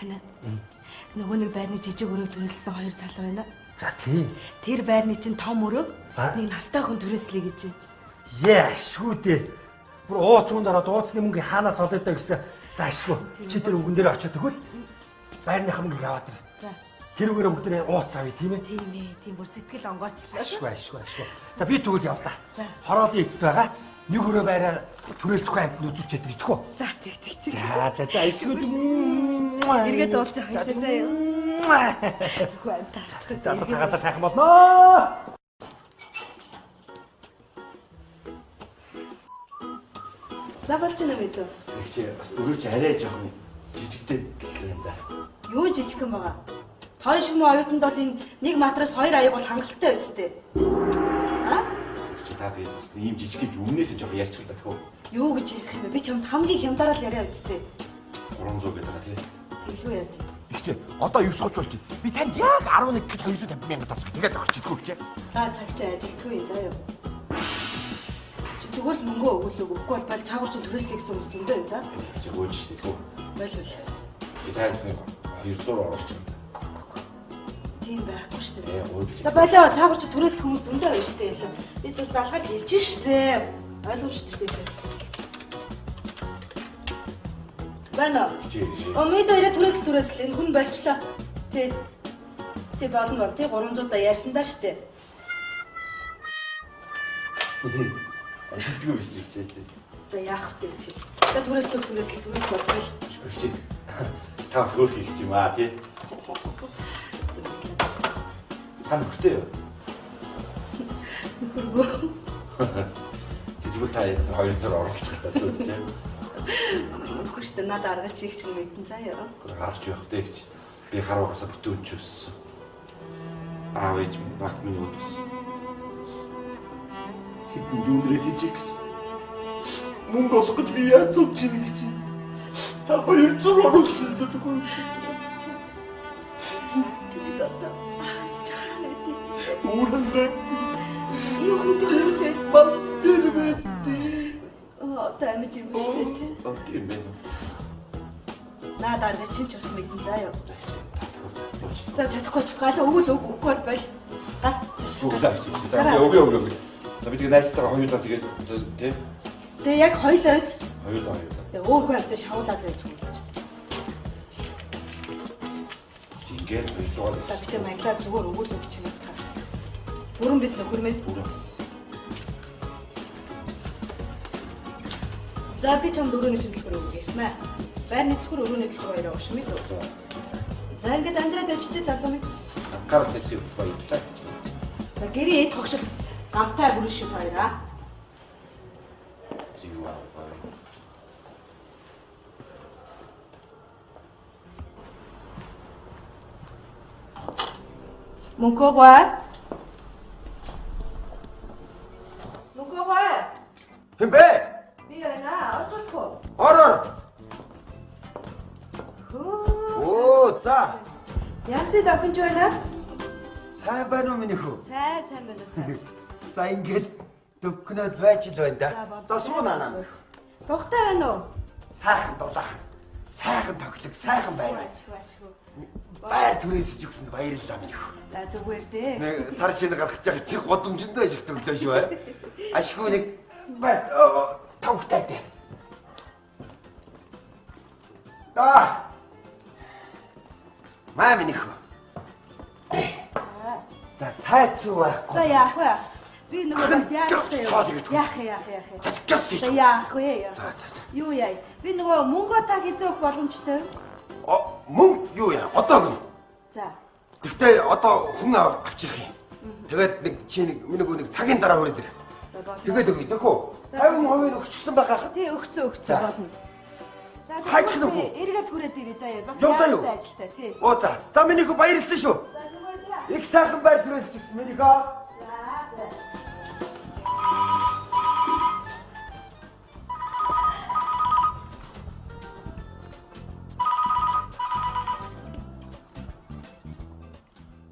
Хана. Нөгөө нэг байрны жижиг өрөөг түрээсэлсэн хоёр залуу байна. За тийм. Тэр байрны чинь том өрөөг нэг настай хүн түрээслэе гэж байна. Яа, шүү дээ. Бүр ууц хүнд ороод ууцны мөнгө хаанаас олё доо гэсэн. За ашгүй. Чи тэр үгэн дээр очиод өгвөл байрныхаа мөнгө яваад ир. За. Тэр үгээрээ бүгдээ ууц авъя тийм ээ? Тийм ээ. Тийм бүр сэтгэл онгойчлоо. Ашгүй, ашгүй, ашгүй. За би тэгвэл явлаа. За. Хороолын эцэст байгаа. Нэг өрөө байраа түрээслэхгүй амьтанд үзүүлчихэд идэх үү? За тэг тэг тэг. За за за ашгүй. Эргээд уулзах хоёлаа заа юу. Хүү амьт арчих. За одоо цагаасаар сайхан болноо. За болж байна мэд үү? Чи бас өрөө чи арай жоохон жижигтэй гэх юм да. Юу жижигхэн байгаа? Тойш юм оюутанд бол энэ нэг матрас хоёр аяг бол хангалттай үсттэй. А? Та тэгээд бас ийм жижиг юм өмнөөс нь жоохон ярьчих л да тхөө. Юу гэж ярих юм бэ? Би чамд хамгийн хямдараад яриа үсттэй. 300 гэдэг байгаа тий. Тэглүү яа. Их чи одоо 9:30 болж байна. Би танд яг 11 гэхэд 250 мянга засах тэгээд өгч идэх үү гэж. Та цаг чи ажилтгүй юм заа юу. Чи зүгээр л мөнгө өгөөлөг өгөхгүй бол бол цаагаар чинь түрээслэе гэсэн хүмүүс зөндөө юм за. Чи гүйж штэ тхөө. Болвол. Би танд нэг 200 оруулчих. Тийм байхгүй шүү дээ. Ээ За болоо цаагаар чи түрээслэх хүмүүс зөндөө байна шүү дээ. Би зүр залгаад хэлж шүү дээ. Ойлгомжтой шүү дээ. Байна. Омид хоёроо түрээсэл түрээсэл энэ хүн болчлоо. Тий. Тий болно бол тий 300 да ярьсан даа шүү дээ. Ашигдгүй биш нэг чи тий. За яах вэ чи? За түрээслэл түрээсэл түрээсэл болвол. Чи. Та бас хөөх хийх юм аа тий. Та нөхөртэй юу? Нөхөргөө. Чи тэгвэл та яасан 200 оруулчих та тий. Үгүй шүү дээ. Надад аргач их чинь мэдэн заа юу. Гарч явах дээ гэж. Би харуугасаа бүтэн өнчөөссөн. Аав ээж багт минь өдсөн. Хэдэн дүүнрээ тийжик. Мөнгө олох гэж би яаж зовж ийн гэж. Та 200 оруулсан гэдэг үү? Тэгээд одоо чаана үгүй. Үүрэнгээ. Юу гэдэг юм бэ? Бат тэр бэ. Одоо амьд юм шүү дээ тий. Тийм байна. Наад арга чинь ч бас мэдэн заа юу. За чадахгүй ч галаа өгөөл өгөхгүй бол боль. Гар цааш. За өгөө өгөө. За би тэгээ найзтайгаа хоёулаа тэгээд тий. Тэгээ яг хоёулаа үз. Хоёулаа хоёулаа. Тэгээ өөр хүн амьтаа шавуулаад байж юм гэж. Ингээд 200. За би тэг маяглаа зүгээр өгөөл өгч юм байна. Бүрэн биз нөхөр минь. Бүрэн. За би чамд өрөөний төлхөр өгье. Мэ. Байрны төлхөр өрөөний төлхөр хоёроо өгш мэд үү. За ингээд амьдраад ажиллая залуу минь. Анхаарал тавьсан юм баярлалаа. За гэрээ эд хогшил гамтай бүрэн шүү хоёроо. Зүү аа. Мөнхөөгөө. Мөнхөөгөө. Хэн бэ? Би байна. Орж болох уу? Ор ор. Хөө. Оо за. Янзын охинч байна. Сайн байна уу миний хүү? Сайн сайн байна уу? За ингээл дөвкнөд байж л байна да. За суу наана. Тухтай байна уу? Сайхан дулаахан. Сайхан тохилог, сайхан байр. Ашгүй ашгүй. Байр түрээсэж өгсөнд баярлалаа миний хүү. За зүгээр дээ. Нэг сар шинэ гарах гэж байгаа чи гудамжиндөө ажигт өглөө шүү аа. Ашгүй нэг байр тавхтай дээ. Аа. Маа миний хүү. За цай цүү байхгүй. За яах вэ? Би нөгөө бас яах вэ? Яах яах яах. За яах вэ? За за за. Юу яа? Би нөгөө мөнгөө та хизээ өгөх боломжтой юу? Мөнгө юу яа? Одоо гэнэ. За. Тэгтээ одоо хүн авчих юм. Тэгээд нэг чи нэг миний нэг цагийн дараа хүрээд ир. За болно. Тэгээд өгье нөхөө. 50% нь өгчихсөн байгаа хаа. Тий өгцөө өгцөө болно. За хайчих нөхөө. Эргээд хүрээд ирээ заяа. Бас яах ажилтай тий. Оо за. За миний хөө баярлсан шүү. За зүгээр. Их сайхан байр түрээсч өгсөн миний хөө. За за.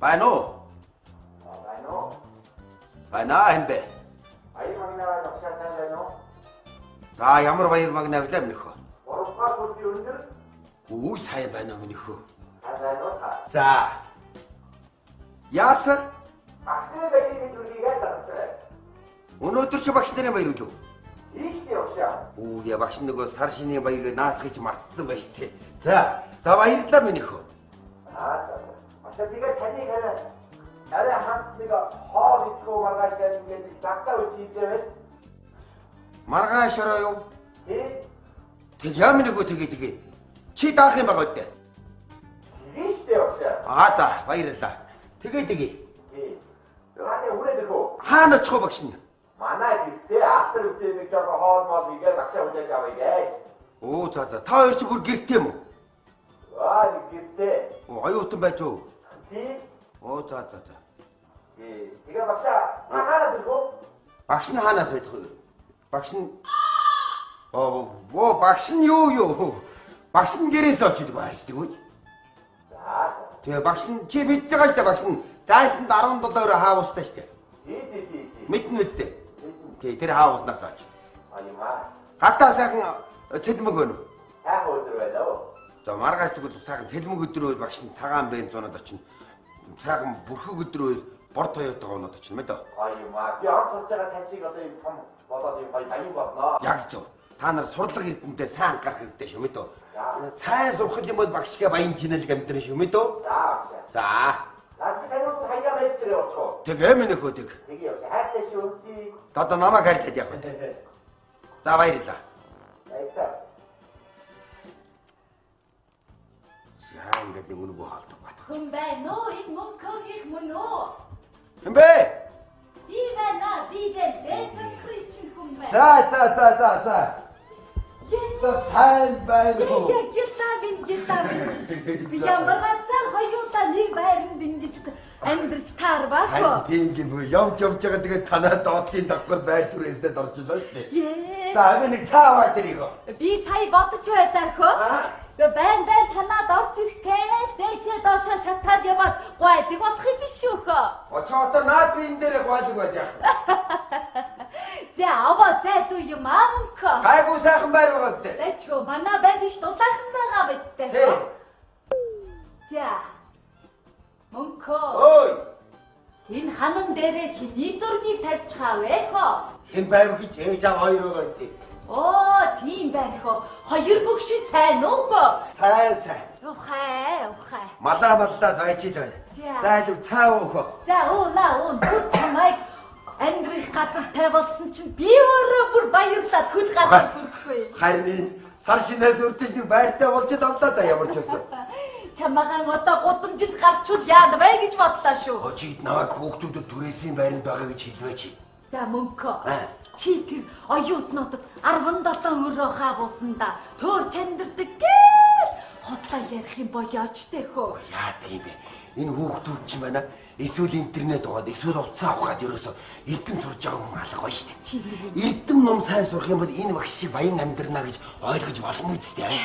Байна уу? Байна уу? Байна хэн бэ? Баяр магнаа багшаа сайн байна уу? За ямар баяр магнаа вэ нөхөө? 3 дугаар курсын өндөр Үгүй сайн байна уу минь хөө. За. Яасан? Багш нарын баярын мэнд хүргэе гэж. Өнөөдөр чи багш нарын баяр үлээ? Ийштэй багшаа. Үгүй яа багш нөгөө сар шинийн баярыг наадахыг чи мартсан байж тээ. За. За баярлалаа минь хөө. Аа за. Багшаа тэгээд таныг арай хамт нэг хоол идэх үү маргааш гэж ингээд загтаа үуч хийзээ байт. Маргааш ороо юу? Тий. Тэг яа минь хөө тэгээ тэгээ. Чи даах юм байгаа үдэ. Тийштэй багшаа. Аа за баярлалаа. Тэгээ тэгээ. Тий. Хаана хүрээд ирэх үү? Хаана очих вэ багш нь? Манай гэртээ автор үсээ нэг жоохон хоол мол хийгээд багшаа хүлээж авъя гэж. Оо за за. Та хоёр чи бүр гэртээ юм уу? Аа нэг гэртээ. Оо оюутан байж уу? Тий. Оо за за за. Тий. Тэгээ багшаа та хаанаас ирэх үү? Багш нь хаанаас байх вэ? Багш нь Оо багш нь юу? Багш нь гэрээс очиж байж тэгвэл. За. Тэгээ багш нь чи мэдж байгаа шүү дээ багш нь зайсанд 17 өрөө хаустай шүү дээ. Тий тий тий. Мэднэ үстэй. Тий тэр хауснаас оч. А юм аа. Гадаа сайхан цэлмэг өнө. Сайхан өдөр байна уу? За маргааш тэгвэл сайхан цэлмэг өдөр байл багш нь цагаан бэм зунаад очино. Сайхан бүрхэг өдөр байл бор тоёотойгоо унаад очино мэдээ. А юм аа. Би он сурж байгаа тань шиг одоо юм том болоод юм гоё баян болно. Яг зөв. Та нар сурлага эрдэмтдээ сайн анхаарах хэрэгтэй шүү мэдээ. Сайн сурах юм бол багшгаа баян чинэлэг амьдрын шүү мэдээ. За багшаа. За. За би тань хаяа байж ирээ очих уу? Тэгээ минь өхөө тэг. Тэгээ явж хайртай шүү үнсий. Одоо намайг хайрлаад явах вэ? За баярлалаа. Баярлалаа. За ингээд нэг үнэгүй хаалт батгах. Хүн байна уу? Энэ мөнхөөгийнх мөн үү? Хэн бэ? Би байна. Би байна. Дээдэх чинь хүн байна. За за за за за. За сайн байна уу? Яа гэлаа минь гэлаа минь. Би ямар газар хоёулаа нэг байранд ингэж амьдрч таарваа хөө. Харин тийм юм үү? Явж явж байгаа тэгээд танаа доотлын давхар байр түрээсээ орчихлоо шүү дээ. Ээ. За би нэг цаа аваад ирээ. Би сая бодож байлаа хөө. Тэгээ байн байн танаад орж ирэх гээл дээшээ доошоо шатаад яваад гуайлыг болох юм биш үү хөө. Очоо одоо наад би энэ дээр гуайлыг байж яах. За аваа зайдуу юм аа мөнхөө. Гайгүй сайхан байр байгаа үдэ. Бэчгөө манай байр их дулаахан байгаа бидтэй. Тий. За. Мөнхөө. Ой. Энэ ханам дээрээ хэний зургийг тавьчихаа вэ хөө? Хэн байв гэж ээж аав хоёр байгаа үдэ. Оо, тийм байна хөө. Хоёр гөгш сайн уу гоо? Сайн сайн. Ухай, ухай. Малаа маллаад байж л байна. За илүү цаа өөхөө. За уулаа уун бүр чамайг амьдрах газартай болсон чинь би өөрөө бүр баярлаад хөл газар хүрхгүй. Харин сар шинээс өртөж нэг байртай болж давлаа да ямар ч байсан. Чамаагаан одоо гудамжинд гарчвал яана вэ гэж бодлоо шүү. Очид намайг хүүхдүүдэд түрээсийн байранд байгаа гэж хэлвэ чи. За мөнхөө. Чи тэр оюутнуудад 17 өрөө хаавуулсан да. Төөр чандирдаг гээл худлаа ярих юм болооч тэ хөө. Яа тийм бэ? Энэ хүүхдүүд ч байна. Эсвэл интернет угаад эсвэл утсаа авах гад ерөөсө эрдэм сурж байгаа хүн алга байна шүү дээ. Эрдэм ном сайн сурах юм бол энэ багш шиг баян амьдрна гэж ойлгож болно үстэй.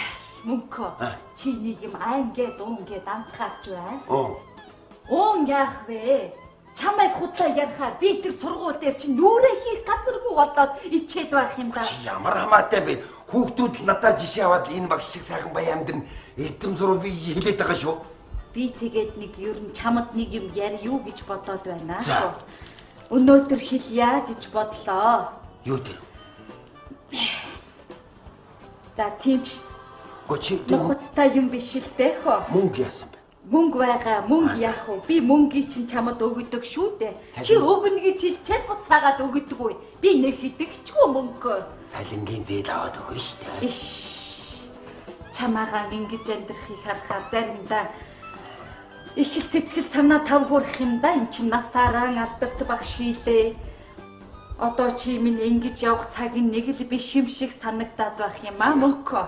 Мөнхөө. Чи нэг юм айн гээд уун гээд анхаарч байна. Уун яах вэ? Чамайг худлаа ярихаар би тэр сургууль дээр чинь нүрээ хийх газаргүй болоод ичээд байх юм да. Чи ямар хамаатай бэ? Хүүхдүүд л надаар жишээ аваад энэ багш шиг сайхан баян амьдрна. Эрдэм сурвал би хэлээд байгаа шүү. Би тэгээд нэг ер нь чамд нэг юм ярью гэж бодоод байна. Өнөөдөр хэлье гэж бодлоо. Юу тэр? За тийм ч. Гү чи нухацтай юм биш л дээ хөө. Мөнгө яасан бэ? Мөнгө байгаа, мөнгө яах вэ? Би мөнгийг чинь чамд өгдөг шүү дээ. Чи өгнө гэж хэлчихэд буцаагаад өгдөггүй. Би нэх идэгчгүй мөнгө. Цалингийн зээл аваад өгнө шүү дээ. Иш. Чамаагаа ингэж амьдрахыг харахаар заримдаа их л сэтгэл санаа тавгуурах юм да. Эн чинь насаараа алдарт багш хийлээ. Одоо чи минь ингэж явах цаг нь нэг л биш юм шиг санагдаад байх юм аа мөнхөө.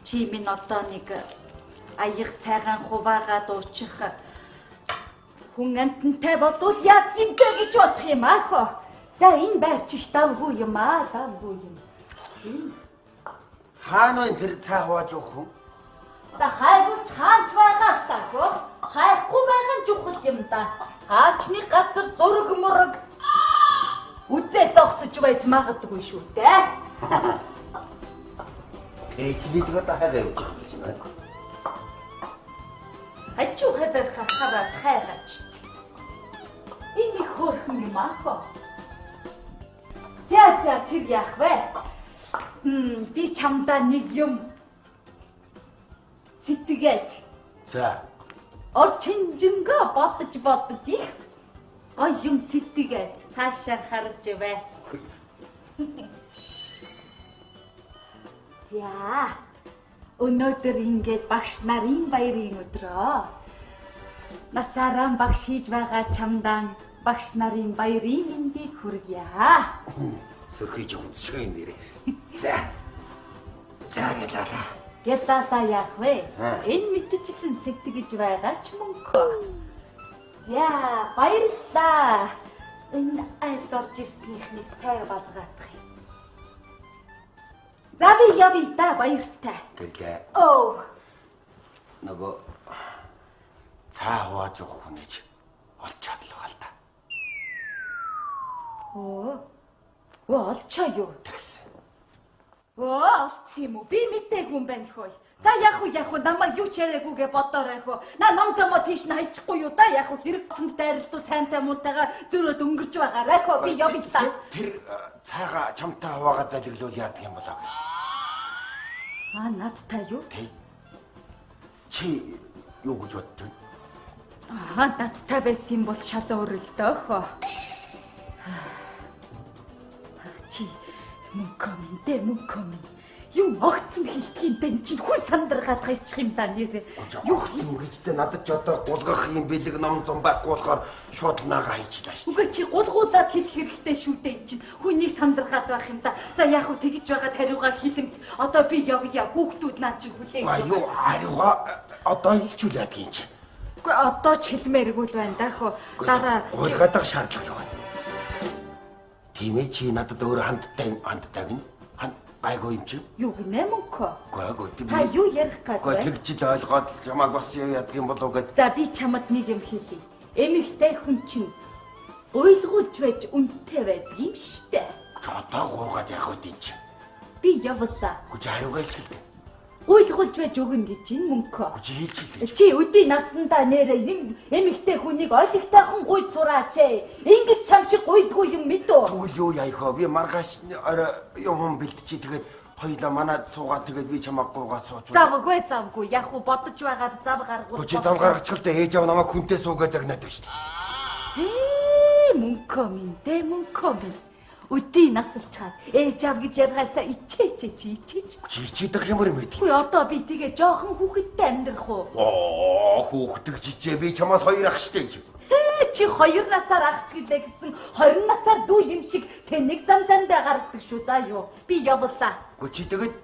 Чи минь одоо нэг аяг цайгаан хуваагаад уучих хүн амтантай болвол яад гинтэй гэж бодох юм аа хөө. За энэ байр чих давгүй юм аа, давгүй юм. Хаана вэ тэр цай хувааж өгөх хүн? За хайгуулч хаанч байгаа л та хөө. Хайхгүй байгаа нь чухал юм да. Хаачны газар зураг мураг үзээ зогсож байж магадгүй шүү дээ. Тэр чи бид одоо хайгаа явж байгаа юм байна. Хажуу хавар хахаараа тайгач. Энэ их хөөрхөн юм аах. За за тэр яах вэ? Би чамдаа нэг юм сэтгээд. За. Орчинжингээ бодож бодож их гоё юм сэтгээд цаашаа харж бай. За. Өнөөдөр ингээд багш нарын баярын өдрөө. Насаараа багш хийж байгаа чамдаа багш нарын баярын мэндийг хүргье. Сөрхийж унтчихгүй нэрээ. За. За гэлалаа. Гэлалаа яах вэ? Энэ мэтчлэн сэтгэж байгаа ч мөнхөө. За баярлалаа. Энэ айлд орж ирснийхнийг цай болгоодох юм. За би явъя да баяртай. Гэлээ. Оо. Нөгөө цай хувааж явах хүнэж олж чадлаа л да. Оо. Өө олчоо юу? Тэгсэн. Өө олцсон юм уу? Би мэдээгүй юм байна хөөе. За яг уу яг уу намайг юу ч яриагүйгээ бодоорой хөө. На ном зомоо тийш нь хайчихгүй юу да? Яг уу хэрэг цэнд дайралтуу сайнтай муутайгаа зөрөөд өнгөрч байгаарай хөө. Би явъя та. Тэр цайгаа чамтай хуваагаа залгилуул яадаг юм болоо гэж. Аа надтай юу? Тий. Чи юу гэж бодож байна? Аа надтай байсан юм бол шал өөр л дөө хөө. Чи мөнгө минь дээ мөнгө минь. Юу огцом хэлдэг юм дэ чинь хүн сандаргаад хайчих юм да нэрээ. Юу огцом гэжтэй надад ч одоо гулгах юм бэлэг ном зам байхгүй болохоор шууд наага хайчлаа шүү. Үгүй чи гулгуулад хэлэх хэрэгтэй шүү дээ чинь хүнийг сандаргаад байх юм да. За яг уу тэгж байгаа тариугаа хилэмц. Одоо би явъя хүүхдүүд наа чи хүлээн. Ба юу хариугаа одоо хэлчихүүл яадаг юм чи. Үгүй одоо ч хэлмээргүй л байна да хөө. Дараа гулгаадах шаардлага юу байна? Тийм ээ чи надад өөр хандтай хандтай гинэ. Гайгүй юм чи. Юу гинэ мөнхөө? Гайгүй тийм. Та юу ярих гээд вэ? Гэхдээ тэгж л ойлгоод чамайг бас юу яадаг юм болов гэд. За би чамд нэг юм хэлье. Эмэгтэй хүн чинь уйлгуулж байж үнэтэй байдаг юм штэ. Одоо гуугаад яах вэ тийм чи? Би явлаа. Үгүй чи хариугаа хэлчихэлтэй. Уйлгуулж байж өгнө гэж энэ мөнхөө. Үгүй чи хэлчихэлтэй. Чи өдий насандаа нэрээ энэ эмэгтэй хүнийг ойлгохтайхан гуйд сураач ээ. Ингэж чам шиг гуйдгүй юм мэдүү. Тэгвэл юу яах вэ? Би маргааш орой юм юм бэлтчи тэгээд хоёлаа манад суугаад тэгээд би чамайг гуйгаад сууч. Завгүй завгүй. Яг уу бодож байгаад зав гаргуул. Үгүй чи зав гаргачихл дээ. Ээж аав намайг хүнтэй суугаа загнаад байна шүү дээ. Ээ мөнхөө минь дээ мөнхөө минь. Өдий насалчаад ээж аав гэж яриагаасаа ичээч чи ичээч. Чи ичээдэх юм юм бэ? Үгүй одоо би тэгээ жоохон хүүхэдтэй амьдрах уу? Оо хүүхдэг чичээ би чамаас хоёр ах штэ чи. Чи хоёр насаар ах ч гэлээ гэсэн 20 насаар дүү юм шиг тэнэг зам зандаа гаргадаг шүү заа юу. Би явлаа. Үгүй чи тэгээд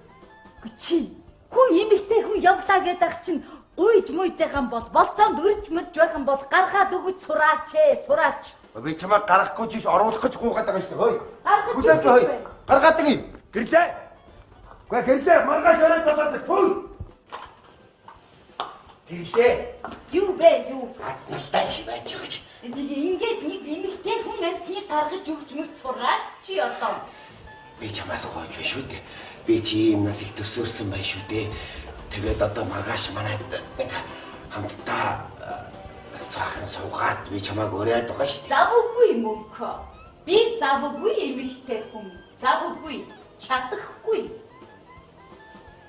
Үгүй чи хүн эмэгтэй хүн явлаа гэдэг ах чинь гуйж муйж байгаа юм бол болцоонд өрж мөрж байх юм бол гаргаад өгч сураач ээ сураач. Би чамайг гаргахгүй ч биш оруулах гэж гуйгаад байгаа шүү дээ. Хөөе. Гаргаж өгч. Гаргаад өгье. Гэрлээ. Үгүй гэрлээ. Маргааш орой болоод пүү. Гэрлээ. Юу бэ юу? Азналтай чи байж байгаа чи. Нэг ингээд нэг эмэгтэй хүн амьтныг гаргаж өгч мөрч сураач чи одоо. Би чамаас гуйж байна шүү дээ. Би чи юмнаас их төсөөрсөн байна шүү дээ. Тэгээд одоо маргааш манайд нэг хамтдаа цаахан суугаад би чамайг ураад байгаа шүү дээ. Завгүй мөнхөө. Би завгүй эмэгтэй хүн. Завгүй чадахгүй.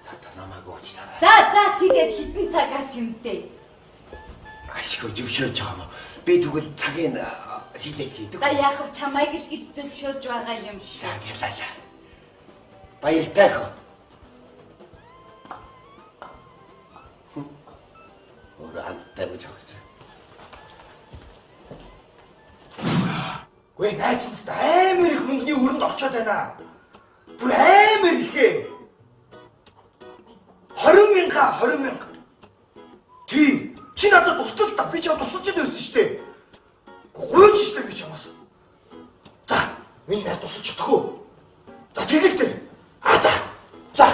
Та намайг уучлаарай. За за тэгээд хитэн цагаас юмтэй. Ашгүй зөвшөөрж байгаа юм уу? Би тэгвэл цагийг хилээ хийдэг. За яах вэ чамайг л гэж зөвшөөрж байгаа юм шиг. За гэлалаа. Баяртай хөө. Өөрөө хамттай байж байгаа. Гүй найз нь амар их мөнгөний өрөнд орчоод байна. Бүр амар их ээ. 20 мянга 20 мянга. Тий. Чи надад туслал та. Би чамд тусалж байсан шүү дээ. Гуйж шүү дээ би чамаас. За, миний найз тусалж чадахгүй. За тэгэл дээ. А за. За.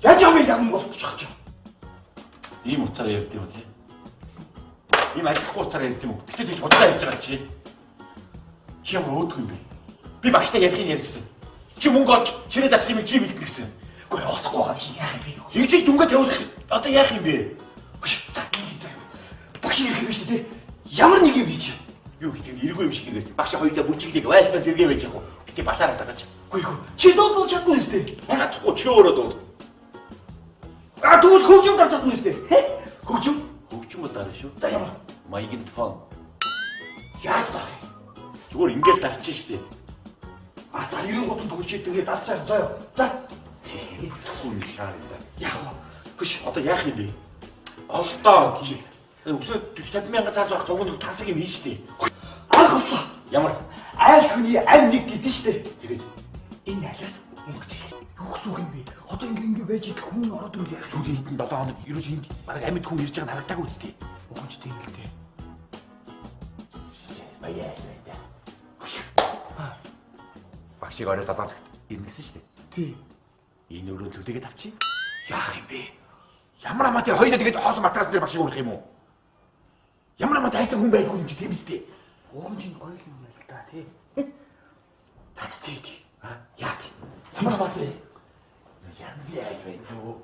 Яаж юм яг мөнгө олчих чам. Ийм утсаар ярьд юм тий. Ийм ажиллахгүй утсаар ярьд юм уу? Тэгтээ тэгж худлаа ярьж байгаа чи. Чи ямар өөдгөө юм бэ? Би багштай ярихыг ярьсан. Чи мөнгө олж чирээ засах юм чи бэлтгэл гэсэн. Үгүй олохгүй байгаа чи яах юм бэ? Ингэж ч дүнгээ тавиулах. Одоо яах юм бэ? Үгүй за Багш ирэх юм шүү дээ. Ямар нэг юм хийж. Юу гэдэг нь эргүй юм шиг ирээ. Багш хоёулаа бүжиглийг вайлсмаас эргээ байж явах уу? Гэтэ балаараа дагаж. Үгүй ээ. Чи дуудаж чадна шүү дээ. Чадахгүй чи өөрөө дууд. А тэгвэл хөгжим дарж чадна шүү дээ. Хөгжим? Хөгжим бол дарна шүү. За ямар? Маягийн фон. Яаж дарах юм? Зүгээр ингээл дарчих шүү дээ. А за 93 төгөж тэгээ дарчаа заяа. За. Хүн нэг шаар юм да. Яах вэ? Хөш одоо яах юм бэ? Олдоо чи. Өсөө 40 50 мянган цаас байх туг нь тансаг юм хийн шүү дээ. Арга боллоо. Ямар? Айл хүний аль нэг гэдэг шүү дээ. Тэгээд энэ айлаас мөнгө чиглээ. Юу гэсэн үг юм бэ? Одоо ингэ ингэ байж идэх хүн ороод ирвэл яах? Сүүлийн хэдэн 7 хоног ерөөс энд бараг амьд хүн ирж байгааг нь харагдаагүй үсттэй. Угамж тийм л дээ. Баяа айл байна да. Хөш. Багшиг орой 7 цагт ирнэ гэсэн шүү дээ. Тий. Энэ өрөөнд төлөөгөөд авчи. Яах юм бэ? Ямар амаатай хоёулаа тэгээд хоосон матрас дээр багшиг урах юм уу? Ямар амаатай хайртай хүн байдгүй юм чи тийм үстэй. Угамж нь гоё юм байна л да тий. За тий тий. Яа тий. Ямар амаатай янзын айл байна дөө.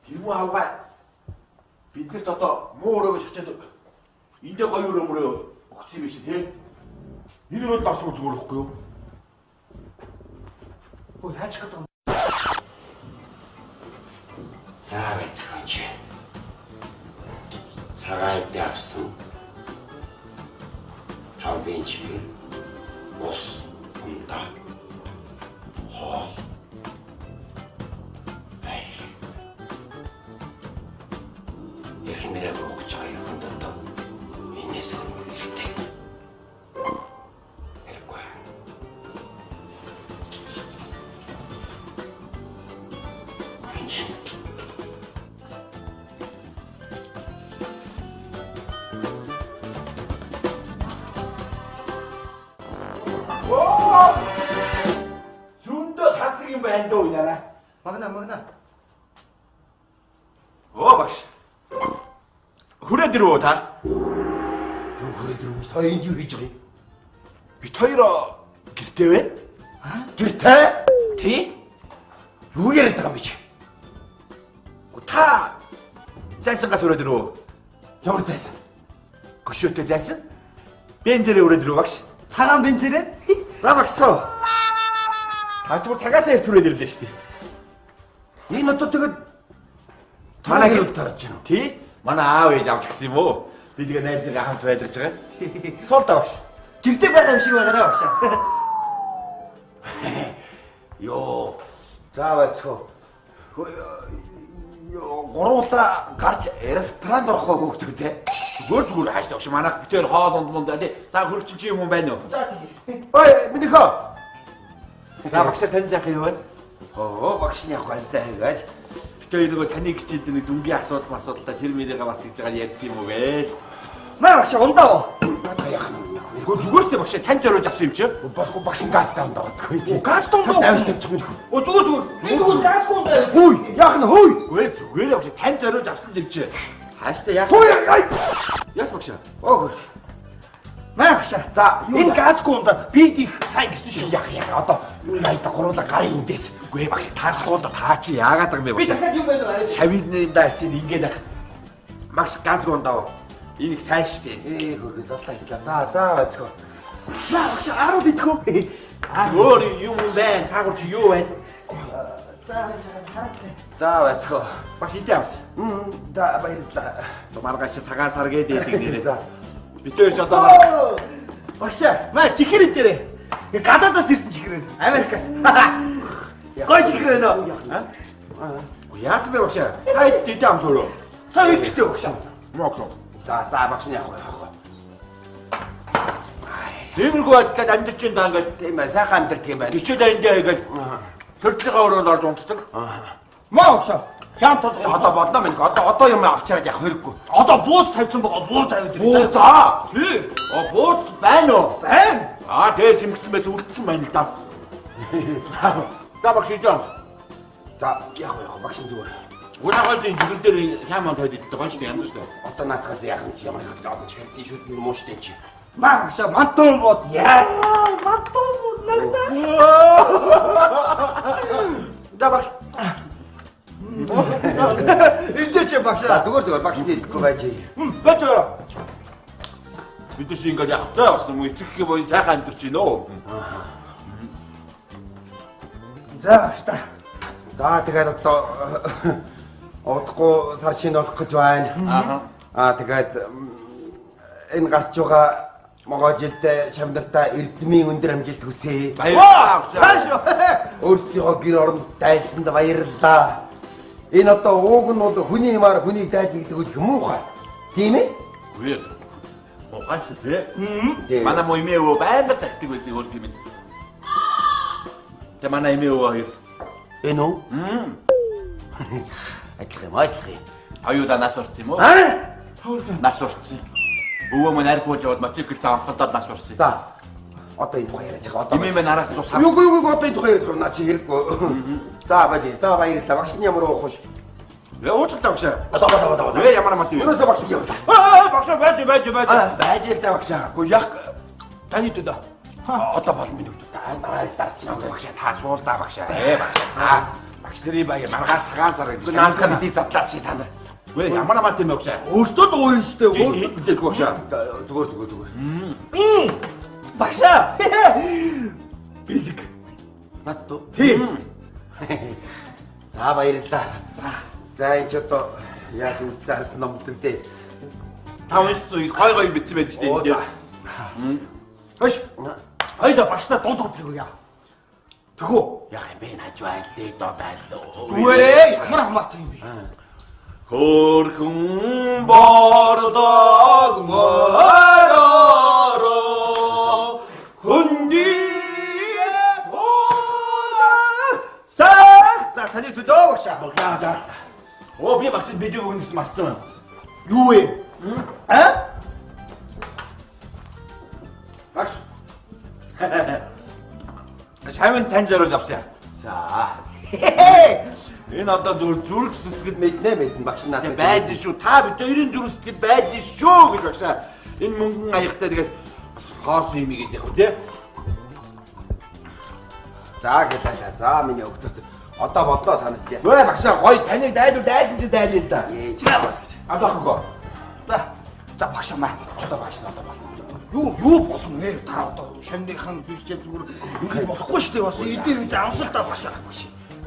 Тэр муу авгаа бид нарт одоо муу өрөөгөө шачаад эндээ гоё өрөө мөрөө өгсөн юм биш тий. Энэ өрөөнд орсон зүгээр ихгүй юу? Ой яаж гэдэг юм? За байцгаана чи. Цагаан эдээ авсан. Тавгийн чихэр, ус, ундаа, хоол. Арх. Эхнэрээ буугч хоёр хүн дотоо энэс өөр хэрэгтэй. Хэрэггүй. Энд чинь Зөндөө тансаг юм байна дөө энэ арай. Магна магна. Оо багш. Хүрээд ирв үү та? Юу хүрээд ирв? Та энд юу хийж байгаа юм? Бит хоёр гэртээ байна. Гэртээ? Тий. Юу яриад байгаа юм бэ чи? Та зайсангаас хүрээд ирв үү? Ямар зайсан? Гошөөтэй зайсан. Бензэрээ хүрээд ирв багш. Цагаан бензэрээ. За багшсоо. Та ч бүр цагаасаа ирт хүрээд ирлээ шүү дээ. Энэ одоо тэгээд Манай манай гэрэл тарж байна уу? Тий. Манай аав ээж авч гисэн юм уу? Би тэгээ найзыгаа хамт байдарч байгаа. Суул та багш. Гэртээ байгаа юм шиг байгаарай багшаа. Йоо. За байцгаа. Йоо, гуруула гарч ресторанд орох хөөхдөг те. Зүгээр зүгээр хааш багш. Манайх битээр хоол унд мунд тий. За хөрч чи юм байна уу? За тий. Ой, минийхөө. За багшаа сайн сайхан юу байна? Оо, багш нь явах ажлаа хийгээл. Битээр нөгөө таны хичээлд нэг дүнгийн асуудал масуудалтай тэр мэрийгээ бас тэгж байгаа ярьд юм уу гээл. Маа багшаа ундаа уу? Надаа яах юм бэ? Гөө зүгээр ч багшаа тань зориулж авсан юм чи. Болохгүй багш нь газтай ундаа бодгүй тий. Газтай ундаа. Тавьж тавьчих юм. Оо зүгээр зүгээр. Би тэгвэл газгүй ундаа. Хүй, яах нь хүй? Үгүй зүгээр багшаа тань зориулж авсан юм чи. Хааштай яах? Хүй, ай. Яс багшаа. Оо. Маа багшаа. За, юу Энэ газгүй ундаа бид их сайн гэсэн шүү. Яах яах одоо яйда гуруула гарын эндээс. Үгүй багш та суулда та чи яагаад байгаа юм бэ Би багшаа? дахиад юм байна уу? Шавийн даа чинь ингээд ах. Багш газгүй ундаа. Энэ их сайн штэ. Ээ хөргөл золлоо хитлаа. За, за байцгаа. Маа багшаа 10 идэх үү? Өөр юм байна. Цаагаар чи юу байна? За яаж хараатай. За байцгаа. Багш идэ авсан. За баярлалаа. Маргааш цагаан сар гээд байдаг нэрээ. За. Битээр ч одоо Багшаа, маа чихэр идэрэ. Гадаадаас ирсэн чихэр. Америкаас. Гой чихэр байна уу? Яасан бэ багшаа? Та идэ амс өөрөө. Та идэхтэй багшаа. Мокро. За, за багш нь явах явах. Тиймэрхүү байдлаар амьдарч ин та ингээд Тийм ээ, сайхан амьдардаг юм байна. хичээл аяндаа хийгээл төрдлийнхаа өрөөнд орж унтдаг. Маа багшаа. Хям толгой. Одоо бодлоо минь. Одоо юм авчираад явах хэрэггүй. Одоо бууз тавьсан байгаа. Бууз тавиад ирсэн. Бууз аа. Тий. Оо бууз байна уу? Байна. Аа дээр чимгцэн байсан үлдсэн байна л да. За багш идэ амс. За, явах явах багш нь зүгээр. Унаагаас энэ чихэр дээр хяман тавьд идэлтэй гоё шүү дээ янз шүү дээ. Одоо наадхаас яах юм чи ямар их одоо чихэрдийн шүдэн муу штэ чи. Маа багшаа мантун бод. Яа, мантун бод нагна. За багш. Эндээ чи багшаа. Зүгээр багш нийлэхгүй байж. Байж байгаа. Бид нар шиг ингээд явахтай бас юм эцэгхээ буян сайхан амьдарч байна оо. За багш та. За тэгээд одоо удахгүй сар шинэ болох гэж байна. Аа тэгээд энэ гарч байгаа могоо жилдээ шавнартаа эрдмийн өндөр амжилт хүсье. Баярлалаа. Өөрсдийнхөө гэр оронд дайсанд баярлалаа. Энэ одоо ууг нь бол хүний юмар хүнийг дайж гэдэг үл муухай. Тийм ээ? Үгүй. Муухай шүү дээ. Манай муу эмээ өвөө байнга загтаг байсан өөр юм. Тэ манай эмээ өвөө хоёр. Энэ үү? Адилхан юм, адилхан юм. Аюуда нас орсон юм уу? Нас орсон. Өвөө мань арх ууж яваад мотоциклтэй амталтаад нас орсон. За. Одоо энэ тухай яриад байгаа. Одоо эмээ мань араас тус хав. Юу одоо энэ тухай яриад байгаа. Наа чи хэрэггүй. За баяр. За баярлалаа. Багш нь ямар уух вэ? Уучлалаа багшаа. Одоо. Ямар амарт юм. Ерөөсөө багш явуулаа. Багшаа байж. Байж л да багшаа. Үгүй яг таны төлөө. Одоо бол миний хөдөө та дарч надад багшаа та суулдаа багшаа. Багшаа. Багш нарын баяа маргааш цагаан сар гэдэг. Наадах бидний задлаа чи та нар. Үгүй ямар амарт юм багшаа. Өөртөө л ууя штэ. Өөртөө хэлэхгүй багшаа. Зүгээр. Багшаа. Бэлэг. Над уу? Тийм. За баярлалаа. За энэ ч одоо яаж үтсэн харсан ном дээ. Та уншсан гой гой бичсэн байж штэ. Хөөш. Хоёлаа багштай дунд өгч өгье. Төхөө. Яах юм бэ? Хажуу айл дээд доод айл. Үгүй ямар хамаатай юм бэ? Хөрхөн бордог моророо хөндий сах. За таны төлөө багшаа. Багшаа. Оо би багшд видео өгнө гэсэн мартсан байна. Юу вэ? Аа? Багш. Шавин тань зориулж авсан. За. Энэ одоо зүгээр зүрх сэтгэл мэднэ багш надад байдаг шүү. Та бид хоёрын зүрх сэтгэл байдаг шүү гэж багшаа. Энэ мөнгөн аягтай тэгээд бас хоосон юм игээд явах тий. За гэлээ. За миний өгтөд. Одоо болдоо та нар чи. Өө багшаа гоё таныг дайлуу дайсан чи дайлаа л да. Ээ чи бас гэж. Одоо хөгөө. За багшаа маа. Одоо багш надад болно. Юу болно вэ? Та одоо шавныхан бишээ зүгээр ингэж болохгүй шүү дээ. Бас эдийн үед амсал та багшаа.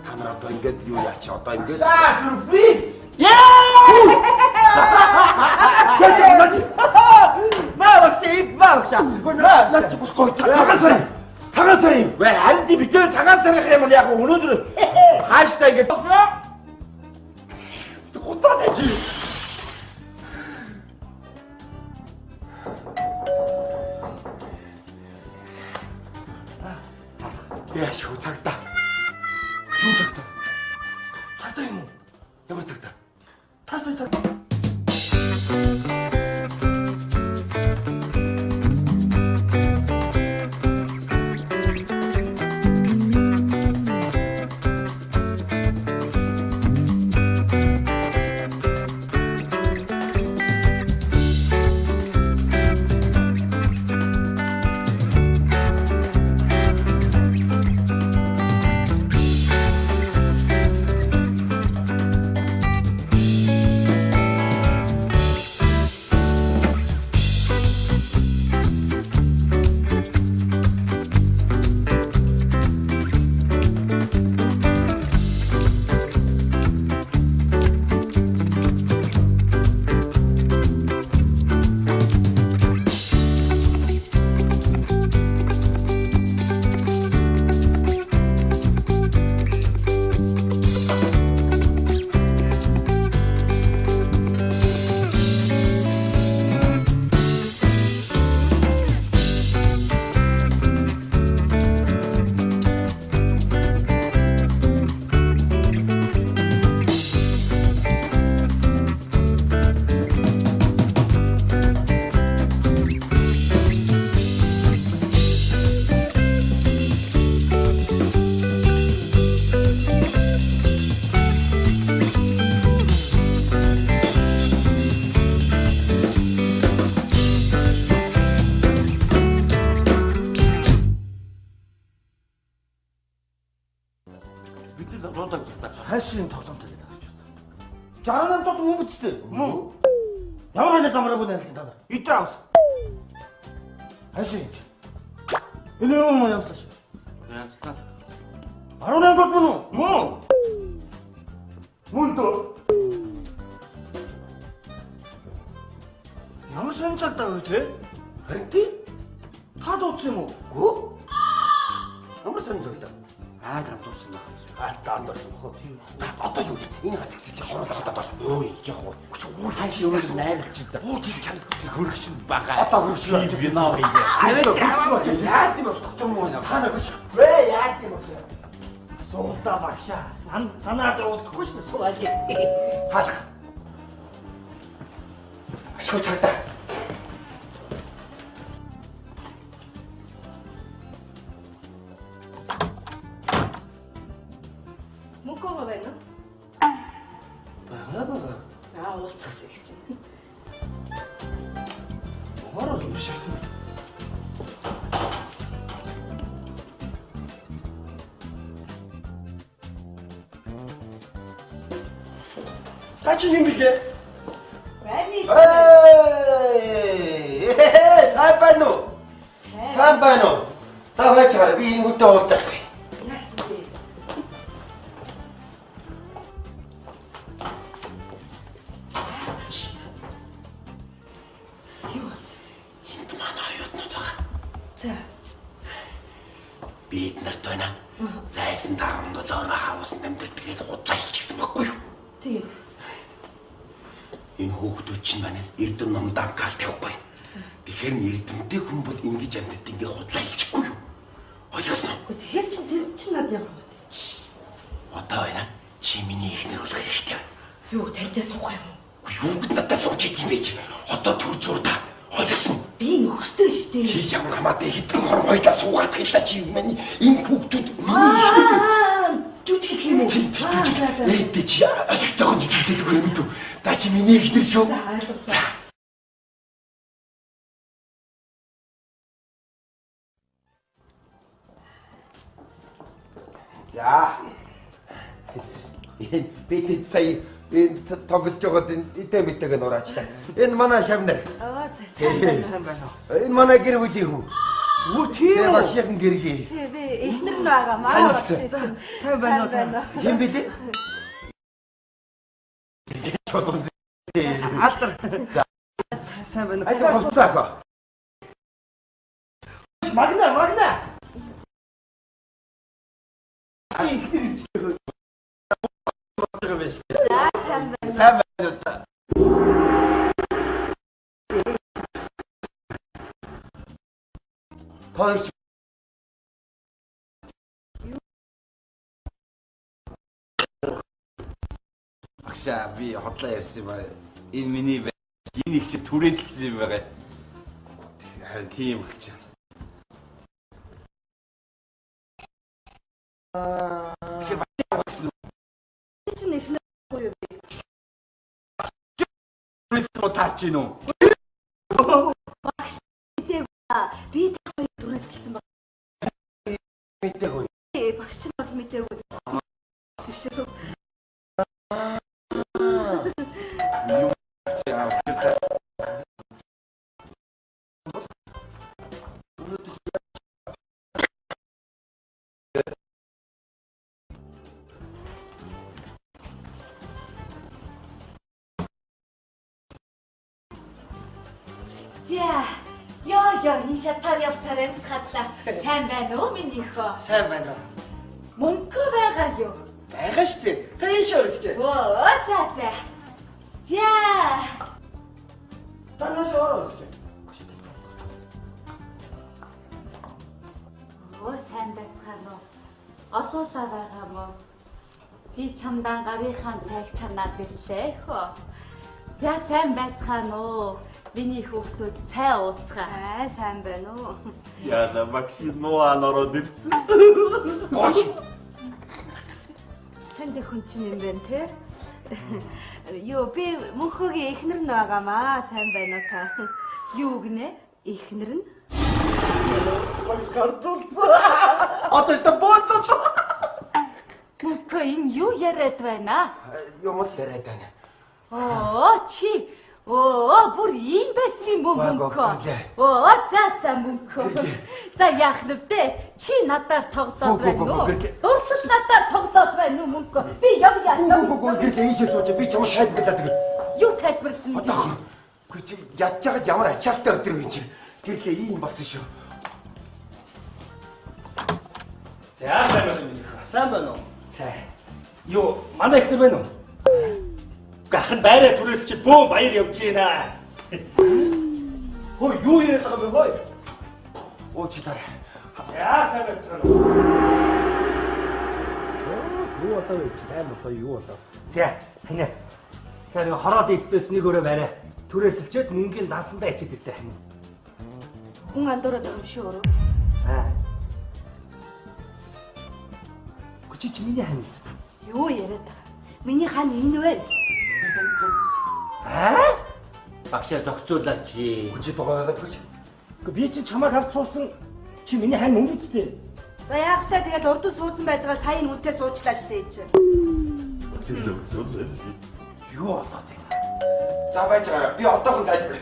Та нар одоо ингэж юу яач одоо ингэж. За сюрприз. Яа! Яа наач. Маа багшаа ид маа багшаа. Наач болохгүй. Цагаан сар. Цагаан сар юм. Вэ харин тий бид цагаан сарын юм яг өнөөдөр хааштай ингэж гуцаад чи. Яа шүү цагтаа. Юу цагтаа? Цагтаа юм уу? Ямар цагтаа? Тасаа цаг. Бид нар дуудаг цагтаа. Хайшин тоглоомтой гэдэг гэж байна. 68 дот мөн үсттэй. Мөн. Ямар хайлаа замраагүй найрлаа та нар. Идэ авс. Хайшаа юм чи. Энэ юм ямслаа шүү. Ямслаа. 18 дот мөн үү? Мөн. Мөн дөө. Ямар сонь цагдаа вэ те? Харин тий. Та дуудсан юм уу? Гөө. Ямар сонь цагдаа? Аа дандуурсан байх. Аа дандуурсан бохоо. Та одоо юу энэ гацгсаж хуруулаад одоо бол. Өө яах вэ? Өө чи өөрөө найрлаж да. Өө чи чанд тэр хөргөч нь байгаа. Одоо хөргөч нь вино хийгээ. Аваад яад юм бэ? Доктор муу та нар гэж. Вэ яад юм бэ? Суулдаа багшаа. Санаа зовлохгүй шнэ суу аль. Хаалх. Ашгүй цагдаа. Мөнгөө байна уу? Бага бага. Аа уулзах их чинь. Ороо юм шиг. Та чи юм бэлээ? Байна. Ээ, сайн байна уу? Сайн байна уу? Та байж гараа би энэ хүнтэй уулзах. Яасан бэ? Юу болсон? Энд манай оюутнууд байгаа. За. Би эднэрт байна. Зайсан дарамд бол өөрөө хаус амьдрдаг гэж худлаа хэлчихсэн байхгүй юу? Тэгээд Энэ хүүхдүүд чинь байна. Эрдэм номд анхаал тавихгүй. Тэгэхээр нь эрдэмтэй хүн бол ингэж амьдад ингээ худлаа хэлчихгүй юу? Ойлгосон уу? Үгүй тэгэхээр чин тэр чин над ямар вэ? Одоо байна. Чи миний эхнэр болох хэрэгтэй. Юу тантай суух юм уу? Үгүй юу гэд надад сууж идэв юм бэ чи? Одоо төр зур та. Ойлгосон уу? Би нөхөртэй штэ. Чи ямар хамаатай хэдхэн хором хоёлаа суугаад хэлээ чи миний энэ хүүхдүүд миний эхнэр. Жүжиглэх юм уу? Тийм тийм. Ээдээ чи алигтайхан жүжиглээд өгөх юм дүү. За чи миний эхнэр шүү. За ойлголоо. За. За. Энэ бид сая энэ тоглож байгаад энэ идэ мэтэйг нь ураачлаа. Энэ манай шавнар. Аа за сайн байна. Сайн байна уу? Энэ манай гэр бүлийн хүн. Өө тийм Тэгээ үү? багшийн гэргий. Тий би эхнэр нь байгаа. Манай багш чинь. Сайн байна уу? Хэн бэлээ? Чулуун. Алдар. За. Сайн байна уу? Аль хувцас ах. Магна магна. Чи ихнэр ирчихлээ. байгаа юм шүү. За сайн байна. Сайн байна уу та? Та хоёр Багшаа би хотлоо ярьсан юм аа. Энэ миний байж. Энэ их чи түрээсэлсэн юм байгаа. Харин тийм болчих. Тэгэхээр багш гэсэн Чи чинь эхнэр үгүй юу? үү таарч гин үү? Багш мдээгүй. Би та хоёр түрээсэлсэн баг. мэдээгүй. Багш чинь бол мдээгүй. Шүү. Юу чи аа. За. Йоо ёо энэ шатаар явсаар амьсгадлаа. Сайн байна уу миний хөө? Сайн байна уу? Мөнгө байгаа юу? Байгаа штэ. Та ийш орох гэж. Өө за за. За. Та нааш орох гэж. Өө сайн байцгаана уу? Олуулаа байгаа мó? Би чамдаан гарынхаа цайг чанаад ирлээ хөө. За сайн байцгаана уу? Миний хүүхдүүд цай ууцгаа. Аа сайн байна уу? Яна багш нуаан ороод ирсэн. Гош. Танд хүн чинь юм байна те? Юу би мөнхөгийн эхнэр нь байгаамаа. Сайн байна уу та? Юу гинэ? Эхнэр нь Багш гардуулсан. Одоо ч та бууцлаа. Мөнхөө энэ юу яриад байна? Юм л яриад байна. Оо чи оо бүр ийм байсан юм уу мөнхөө? Оо за за мөнхөө. За яах нь вэ? Чи надаар тоглоод байна уу? Дурлал надаар тоглоод байна уу мөнхөө? Би явъя. Үгүй гэрлээ ийшээ сууж би чамд тайлбарлаад өгье. Юу тайлбарлана? Одоохон. Үгүй чи ядж байгаад ямар ачаалтай өдөр вэ чи? Гэрлээ ийм болсон шүү. За сайн байна уу минийхөө? Сайн байна уу? За. Юу манай ихнэр байна уу? Ах нь байраа түрээсчихэд бөө баяр явж байна. Хөөе юу яриад байгаа юм бэ хөөе? Оо чи дараа. За сайн байцгаана уу? Юу болоо вэ? Тайм болоо юу болоо? За ханаа. За нэг хороол эцдээс нэг өрөө байраа түрээсэлчээд мөнгөний дансандаа ичээд ирлээ ханаа. Хүн андуураад байгаа юм шүү өрөө. Аа. Чи чи миний хан биз? Юу яриад байгаа? Миний хан энэ байна. Аа? Багшаа зохицуулаач. Чи дугаа байгаад гэж. Гэхдээ би чинь чамайг харж суусан чи миний хан мөн үсттэй. За яах вэ? Тэгэл урд нь суудсан байж байгаа сая нүдээ суучлаа штэ чи. Зохицуулаач. Юу болоод байна? За байж байгаарай. Би одоохон тайлбар.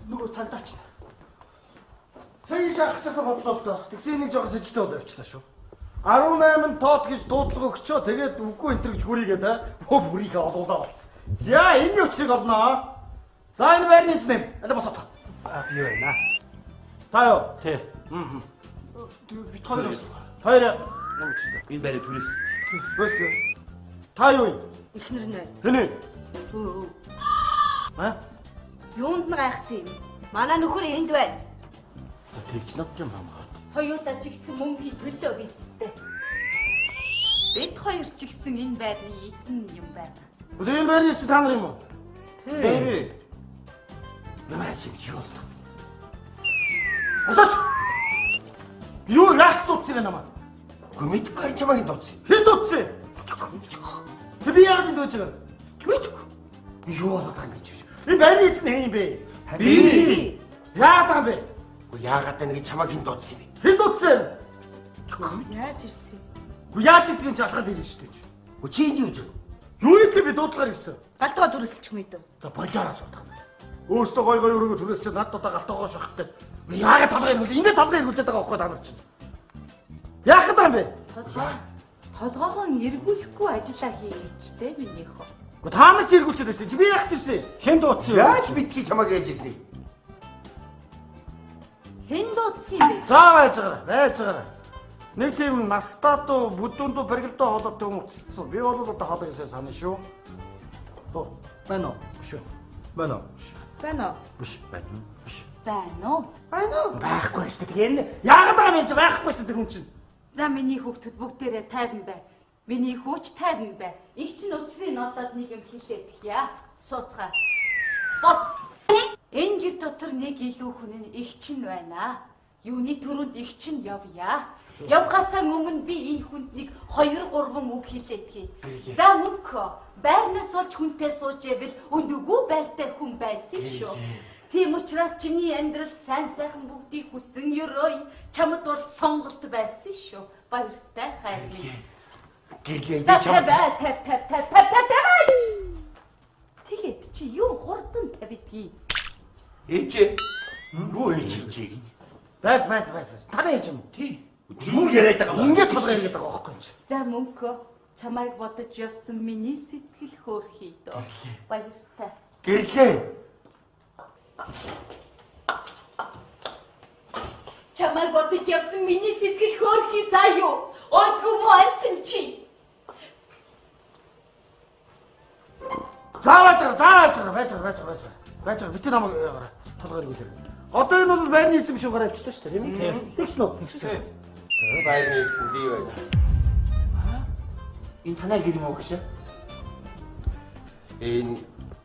Нөгөө цагдаач. Цагийн шахах бодлоо л доо. Тэгсэн нэг жоохон сэжигтэй болоо явчлаа шүү. 18 тоот гэж дуудлага өгчөө. Тэгээд үгүй энэ төр гэж хүрийгээ та. Бөө бүрийнхээ олуулаа болцсон. За энэ учрыг олноо. За энэ байрны эзэн юм. Алаа босоод. Аа би юу байна? Та юу? Тий. Аа. Бид хоёр бас. Хоёр нүгчтэй. Энэ байраа түрээс. Бөөс. Та юу юм? Эхнэр нэ. Хэний? Хөө. Аа? Юунд нь гайхдаг юм? Манай нөхөр энд байна. Тэгж над юм хамгаад. Хоёулаа ч гэсэн мөнхийн төлөө бийцтэй. Бид хоёр ч гэсэн энэ байрны эзэн юм байна. Энэ байрны эзэн та нар юм уу? Тий. Ямар ажиг юу болов? Босооч! Юу яах дуудсан юм бэ намайг? Үгүй мэдгүй харин чамайг хэн дуудсан? Хэн дуудсан? Тэг би яагаад энд байж байгаа юм? Мэдгүй. Юу болоод байгаа юм бэ чи? Энэ байрны эзэн хэн юм бэ? Би. Яагаад байгаа юм бэ? Үгүй яагаад тань гэж чамайг хэн дуудсан юм бэ? Хэн дуудсан? Яаж ирсэн? Үгүй яаж ирдгийг чи алхал ирнэ шүү дээ. Үгүй чи энд юу гэж? Юу гэдгийг би дуудлагаар ирсэн. Галтгаа түрээсэлчих юм уу? За болоороо зурдаг. Өөртөө гой гой өрөөгөө түрээсч над одоо галтгоогоо шахах гэдэг. Яагаад толгой эргүүл? Эндээ толгой эргүүлж байгаа байхгүй та нар чинь. Яах гэдэг юм бэ? Толгоогоо эргүүлэхгүй ажиллаа хийгээч те минийхөө. Үгүй та нар чи эргүүлчихээд байна шүү дээ. Би яах гэж ирсэн? Хэн дуудсан юм? Яаж мэдхий чамайг яаж ирснийг? Хэн дуудсан юм бэ? За байж байгаарай. Байж байгаарай. Нэг тийм настаатуу, бүдүүндүү, баригдуу хоолойтой хүн уцсан. Би бол одоо хоолой гэсэн санаа шүү. Тоо. Байна уу? Биш үү? Байна уу? Байна уу? Биш. Байна уу? Биш. Байна уу? Байна уу? Байхгүй шүү дээ. Тэгээ энэ яагаад байгаа юм чи байхгүй шүү дээ тэр хүн чинь. За миний хүүхдүүд бүгдээрээ тайван бай. Миний хүүч тайван бай. Их чинь учрыг нь олоод нэг юм хэлээдэх яа. Сууцгаа. Бос. Энэ гэр дотор нэг илүү хүн нь их чинь байна. Юуны төрөнд их чинь явъя. Явхаасаа өмнө би энэ хүнд нэг 2 3 үг хэлээдхий. За мөнхөө байрнаас олж хүнтэй сууж ивэл өндөггүй байртай хүн байсан шүү. Тийм учраас чиний амьдралд сайн сайхан бүгдийг хүссэн ерөөй чамд бол сонголт байсан шүү. Баяртай хайр минь. Гэрлээ За би чамд тавь тавь тавь тавь тавь тавь тавь. Тэгээд чи юу хурдан тавидгийг? Ээжээ. Юу ээж ээжээ? Байж байж байж. Таны ээж юм уу? Тий. Юу яриад байгаа юм? Ингээд толгой эргээд байгаа байхгүй юм чи. За мөнхөө чамайг бодож явсан миний сэтгэл хөөрхий дөө. Баяртай. Гэрлээ. Чамайг бодож явсан миний сэтгэл хөөрхий заа юу? Өөдгөө мó антэн чи. За байж байгаа, за байж байгаа, байж байгаа, байж байгаа, байж байгаа. Байж байгаа. Битгий намайг яагараа. Толгой эргүүлээ. Одоо энэ бол байрны эзэн биш үү гараа авчлаа шүү дээ, тийм ээ? Тэгсэн үү? Тэгсэн. Байрны эзэн би байна. Энэ танай гэр юм уу гэж? Энэ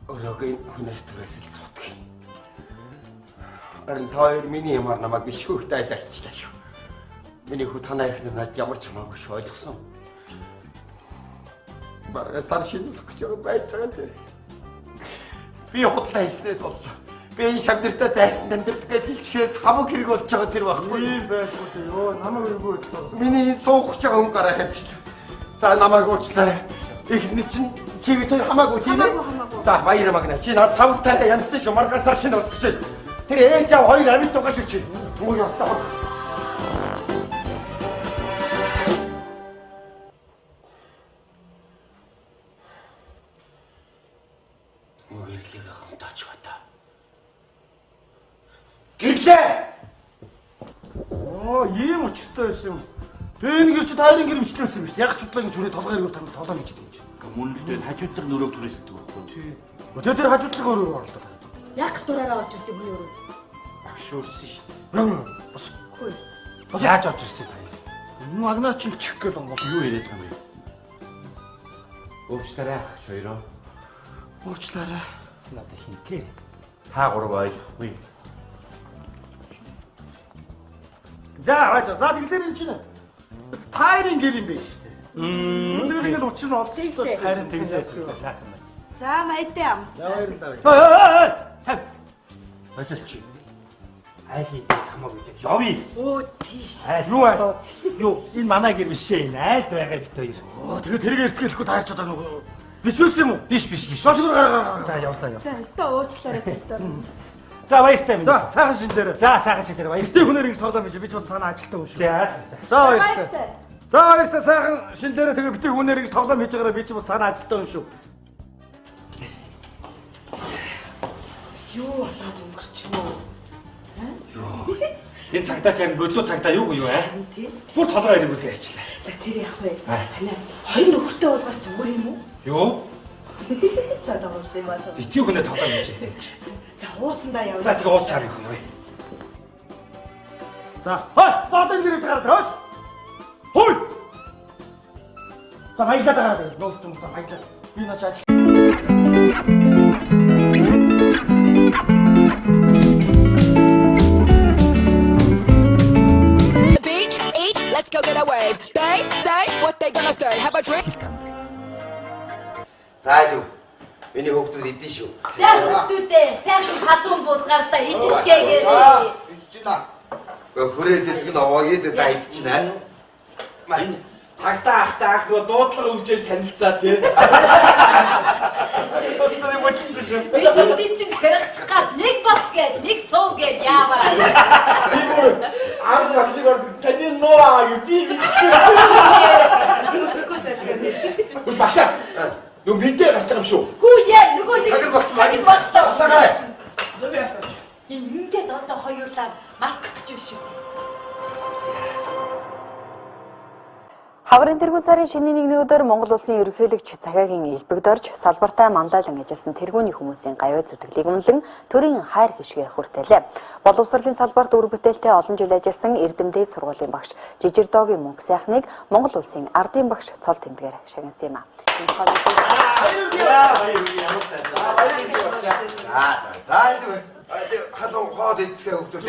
өрөөгийн хүнээс түрээсэл суудаг. Харин та хоёр миний ямар намайг биш хүүхдээ айлаа хийчлээ шүү. Миний хүү танай эхнэр над ямар ч хамаагүй шүү ойлгосон. Баргаас тар шинэлэх гэж байж байгаа тийм. Би худлаа хийснээс боллоо. Би энэ шавнартаа зайсан амьдрал гэж хэлчихээс хамаг хэрэг болж байгаа тэр байхгүй. Тийм байлгүй дээ. Йоо, намайг өргөө өдлөө. Миний энэ суух гэж байгаа хүн гараа тавьчихлаа. За намайг уучлаарай. Эхний чинь чи бид хоёр хамаагүй тийм ээ? За баяр магна. Чи над тавг таараа янзтай шүү. Маргааш сар шинэ болох гэж. Тэр ээж аав хоёр амьд байгаа шүү чи. Муу явтаа. Гэрлэгээ хамтаач бата. Гэрлээ. Оо, ийм учиртай байсан юм. Тэгээ энэ гэр чи таарын гэр бичлээсэн юм шүү дээ. Яг ч удлаа ингэж хүрээ толгой эргүүр танд толгой гэж хэлж. Мөн л дээ хажуудлага нөрөөг түрээсэлдэг байхгүй. Тий. Тэгээ тэр хажуудлага өрөөр орлоо. Яг ч дураараа орж ирдэг хүний өрөө. Багш өөрсөн шүү дээ. Бас Хөөе. Яаж орж ирсэн та? Магнаа чинь чих гээл онгол. Юу яриад байгаа юм бэ? Уучлаарай ах хоёроо. Уучлаарай. Надад хинтээ. Та гурав ойлгохгүй. За, баяж. За тэгэхээр энэ чинь таарын гэр юм байна шүү дээ. Тэр ингээл учир нь олж шүү дээ. Харин тэглээ сайхан байна. За баяртай амстай. Баярлалаа. Тав. Болооч. Айлын самаг үдэ. Явъя. Өө тийш. Айл юу айл? Юу энэ манай гэр биш ээ. Энэ айлд байгаа бит хоёр. Оо тэгээ тэргээ эртгэлэхгүй таарч одоо нөгөө биш байсан юм уу? Биш биш биш. Зош гар гар. За явлаа яв. За өстө уучлаарай өстө. За баяртай минь. За сайхан шинэлээрээ. За сайхан шинэлээрээ баяртай. Эртний хүнээр ингэж тоглоом хийж би ч бас цаана ажилтаа хүн шүү. За. За баяртай. За баяртай сайхан шинэлээрээ тэгээ битгий хүнээр ингэж тоглоом хийж байгаараа би ч бас цаана ажилтаа хүн шүү. Юу болоод өнгөрч юм уу? Юу. Энэ цагдаа ч амин бодлоо цагдаа юу юу аа? Тий. Бүр толгой эргүүл ярьчлаа. За тэр яах вэ? Ханаа хоёр нөхөртэй болгоос зүгээр юм уу? Юу? За тоглосон юм аа. Битгий хүнээ тоглоом хийж байдаг гэж. За ууцсандаа яваа. За тэгээ ууцаар их явъя. За хой, за одоо энэ гэрээ гараад хойш. Хой. За баялаа гараад. Нууц юм баялаа. Би наач ажил. Beach, eat, let's go get a wave. They say what they gonna say. Have a drink. За юу. Миний хүүхдүүд идэн шүү. За хүүхдүүдээ сайхан халуун бууцгаарлаа идэлцгээгээ. Гэхдээ хүрээд идэх нь овоогийн дэ идчихнэ. Энэ цагдаа ахтай анх нөгөө дуудлага өгчээл танилцаа тий. Бас нэг хөдөлсөн шүү. Би тэндий чинь хэрэгчих гад нэг бос гээд нэг суу гээд яаваа. Би бүр анх багшиг орд таны нуу аа гэж би мэдчихсэн. Үл багшаа. Нөгөө мэдээ гарч байгаа юм шүү. Гүү яа нөгөө нэг Цагир болсон. Цагир боллоо. Тасаагаарай. Ингээд одоо хоёулаа мартах гэж биш үү? Хаврын тэргүүн сарын шинэ нэгний өдөр Монгол улсын ерөнхийлөгч Цагаагийн элбэгд орж салбартай манлайлан ажилласан тэргүүний хүмүүсийн гавьяа зүтгэлийг үнэлэн төрийн хайр хишгээр хүртээлээ. Боловсролын салбарт үр бүтээлтэй олон жил ажилласан Эрдэмтдээ сургуулийн багш Жижирдоогийн мөнх сайхныг Монгол улсын ардын багш цол тэмдгээр шагнасан юм а. Энэ тухай За за за энэ халуун хоол идцгээ хүүхдүүд.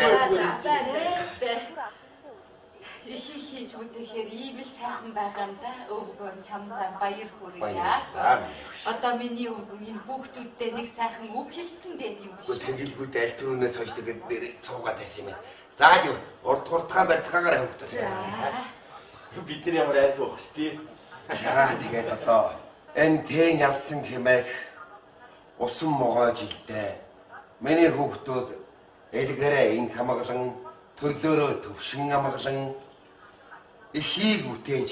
Их их хийж үдэхээр ийм л сайхан байгаа юм да. Өвгөн чамдаа баяр хүргье. Баярлалаа. Одоо миний өвгөн энэ хүүхдүүдтэй нэг сайхан үг хэлсэн дээ юм биш. Үгүй тэнгэлгүй аль түрүүнээс хойш тэгээд нэр цуугаад байсан юм. За юу урд хурдхаа барьцгаагаар хүүхдүүд. Бид нар ямар айгүй байх шүү дээ. За тэгээд одоо энэ тэн ялсан хэмээх усан могой жилдээ миний хүүхдүүд элгэрээ инх хамглан төрлөөрөө төвшин амгалан эхийг үтээж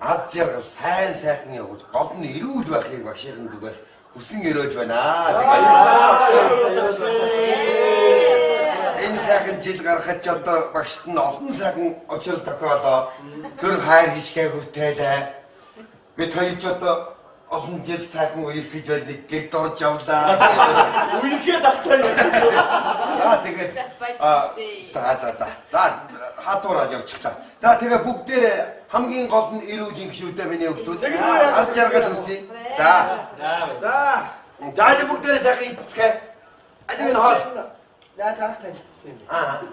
аз жаргал сайн сайхан явж гол нь эрүүл байхыг багшийн зүгээс хүсэн өрөөж байна. Тэгээд энэ сайхан жил гарахад ч одоо багшд нь олон сайхан учрал тохиолоо. Төр хайр хишгээ хүртээлээ. Бид хоёр ч одоо олон жил сайхан үерхэж байж нэг гэрд орж явлаа. Үерхээ давтаа. За тэгээд за за за. За хатуураа явчихлаа. За тэгээ бүгдээрээ хамгийн гол нь эрүүл юм шүү дээ миний хүүхдүүд. Аз жаргал хүсье. За. За. За бүгдээрээ сайхан идцгээе. Аль энэ хоол. Яаж анх танилцсан юм бэ? Аа.